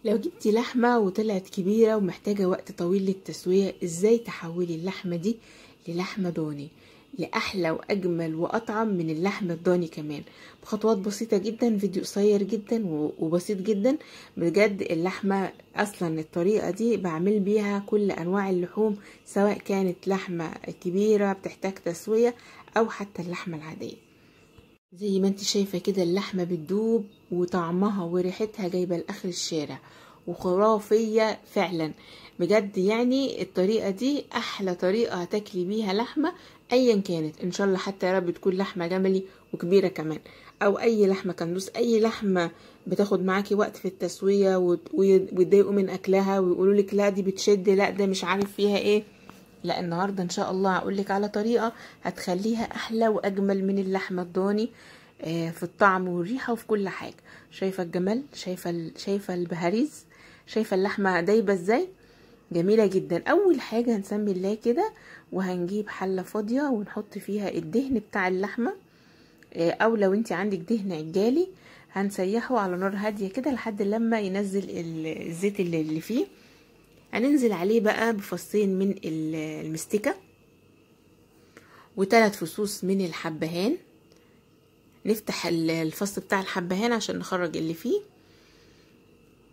لو جبتي لحمة وطلعت كبيرة ومحتاجة وقت طويل للتسوية، ازاي تحولي اللحمة دي للحمة ضاني، لأحلى وأجمل وأطعم من اللحمة الضاني كمان، بخطوات بسيطة جدا، فيديو قصير جدا وبسيط جدا. بجد اللحمة أصلا الطريقة دي بعمل بيها كل أنواع اللحوم، سواء كانت لحمة كبيرة بتحتاج تسوية أو حتى اللحمة العادية. زي ما انت شايفة كده اللحمة بتدوب وطعمها وريحتها جايبة لآخر الشارع وخرافية فعلا بجد. يعني الطريقة دي أحلى طريقة هتاكلي بيها لحمة أيا كانت، إن شاء الله حتى يا رب تكون لحمة جملي وكبيرة كمان، أو أي لحمة كندوس، أي لحمة بتاخد معاكي وقت في التسوية ويتضايقوا من أكلها ويقولوا لك لا دي بتشد، لا ده مش عارف فيها إيه. لا النهارده ان شاء الله هقولك على طريقه هتخليها احلى واجمل من اللحمة الضاني في الطعم والريحه وفي كل حاجة. شايفه الجمال، شايفه البهاريز، شايفه اللحمة دايبه ازاي، جميلة جدا. اول حاجة هنسمي الله كده، وهنجيب حله فاضية ونحط فيها الدهن بتاع اللحمة، او لو انت عندك دهن عجالي هنسيحه على نار هادية كده لحد لما ينزل الزيت اللي فيه. هننزل عليه بقى بفصين من المستكة وثلاث فصوص من الحبهان. نفتح الفص بتاع الحبهان عشان نخرج اللي فيه،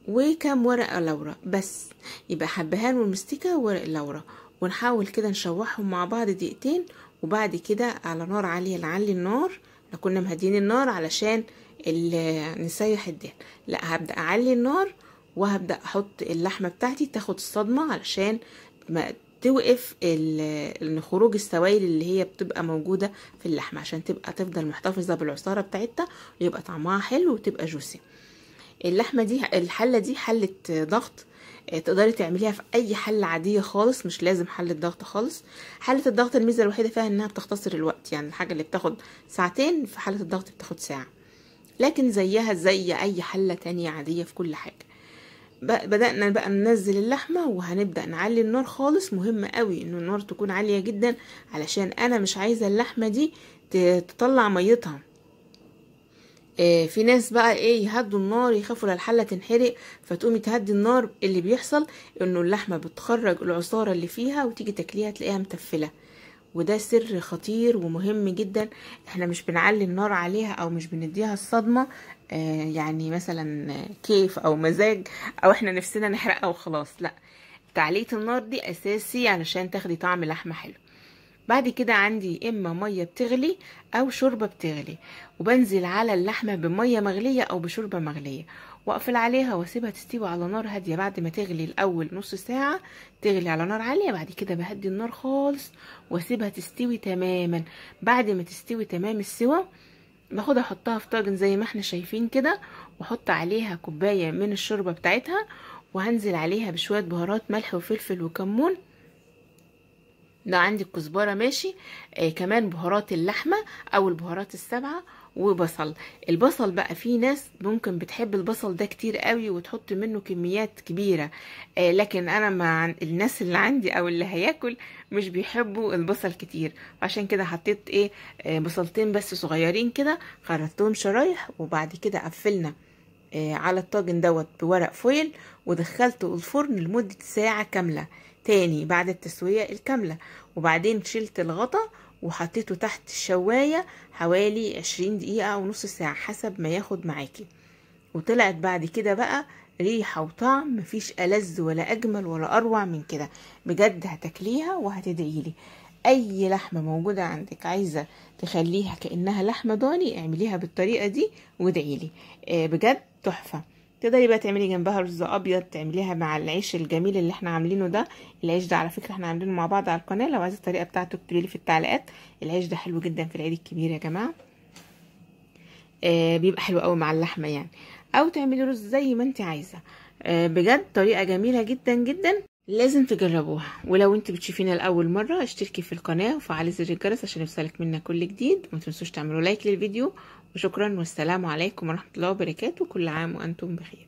وكام ورقة لورا بس، يبقى حبهان والمستكة وورق لورا، ونحاول كده نشوحهم مع بعض دقيقتين. وبعد كده على نار عالية نعلي النار، احنا كنا مهديين النار علشان نسيح الدهن، لا هبدأ اعلي النار وهبدأ احط اللحمة بتاعتي تاخد الصدمة علشان ما توقف خروج السوائل اللي هي بتبقى موجودة في اللحمة، عشان تبقى تفضل محتفظة بالعصارة بتاعتها ويبقى طعمها حلو وتبقى جوسي. اللحمة دي الحلة دي حلة ضغط، تقدري تعمليها في اي حلة عادية خالص، مش لازم حلة ضغط خالص. حلة الضغط الميزة الوحيدة فيها انها بتختصر الوقت، يعني الحاجة اللي بتاخد ساعتين في حلة الضغط بتاخد ساعة، لكن زيها زي اي حلة تانية عادية في كل حاجة. بدأنا بقى ننزل اللحمة وهنبدأ نعلي النار خالص. مهم قوي انه النار تكون عالية جدا علشان انا مش عايزة اللحمة دي تطلع ميتها. في ناس بقى ايه يهدوا النار، يخافوا الحلة تنحرق، فتقومي تهدي النار. اللي بيحصل انه اللحمة بتخرج العصارة اللي فيها وتيجي تاكليها تلاقيها متفلة، وده سر خطير ومهم جدا. احنا مش بنعلي النار عليها او مش بنديها الصدمة، يعني مثلا كيف او مزاج او احنا نفسنا نحرقها وخلاص، لا، تعلية النار دي اساسي علشان تاخدي طعم لحمة حلو. بعد كده عندي اما مية بتغلي او شوربة بتغلي، وبنزل على اللحمة بمية مغلية او بشوربة مغلية، واقفل عليها واسيبها تستوي على نار هادية. بعد ما تغلي الاول نص ساعة تغلي على نار عالية، بعد كده بهدي النار خالص واسيبها تستوي تماما. بعد ما تستوي تمام السوا باخدها احطها في طاجن زي ما احنا شايفين كده، واحط عليها كوباية من الشوربة بتاعتها، وهنزل عليها بشوية بهارات، ملح وفلفل وكمون، ده عندي الكزبره ماشي، كمان بهارات اللحمة او البهارات السبعة، وبصل. البصل بقى في ناس ممكن بتحب البصل ده كتير قوي وتحط منه كميات كبيرة، لكن انا مع الناس اللي عندي او اللي هياكل مش بيحبوا البصل كتير، عشان كده حطيت ايه بصلتين بس صغيرين كده، خرطتهم شرايح. وبعد كده قفلنا على الطاجن دوت بورق فويل ودخلته الفرن لمدة ساعة كاملة تاني بعد التسوية الكاملة. وبعدين شلت الغطا وحطيته تحت الشواية حوالي 20 دقيقة او نص ساعة حسب ما ياخد معاكي. وطلعت بعد كده بقى ريحة وطعم مفيش ألذ ولا أجمل ولا أروع من كده، بجد هتاكليها وهتدعيلي. أي لحمة موجودة عندك عايزة تخليها كأنها لحمة ضاني اعمليها بالطريقة دي وادعيلي، بجد تحفة. تقدري بقى تعملي جنبها رز ابيض، تعمليها مع العيش الجميل اللي احنا عاملينه ده. العيش ده على فكرة احنا عاملينه مع بعض على القناة، لو عايزه الطريقة بتاعته اكتبي لي في التعليقات. العيش ده حلو جدا في العيد الكبير يا جماعة، بيبقى حلو قوي مع اللحمة يعني، او تعملي رز زي ما انت عايزه. بجد طريقه جميلة جدا جدا، لازم تجربوها. ولو انت بتشوفينا لاول مرة اشتركي في القناة وفعلي زر الجرس عشان يوصلك منا كل جديد، وما تنسوش تعملوا like للفيديو. وشكرا والسلام عليكم ورحمة الله وبركاته، كل عام وانتم بخير.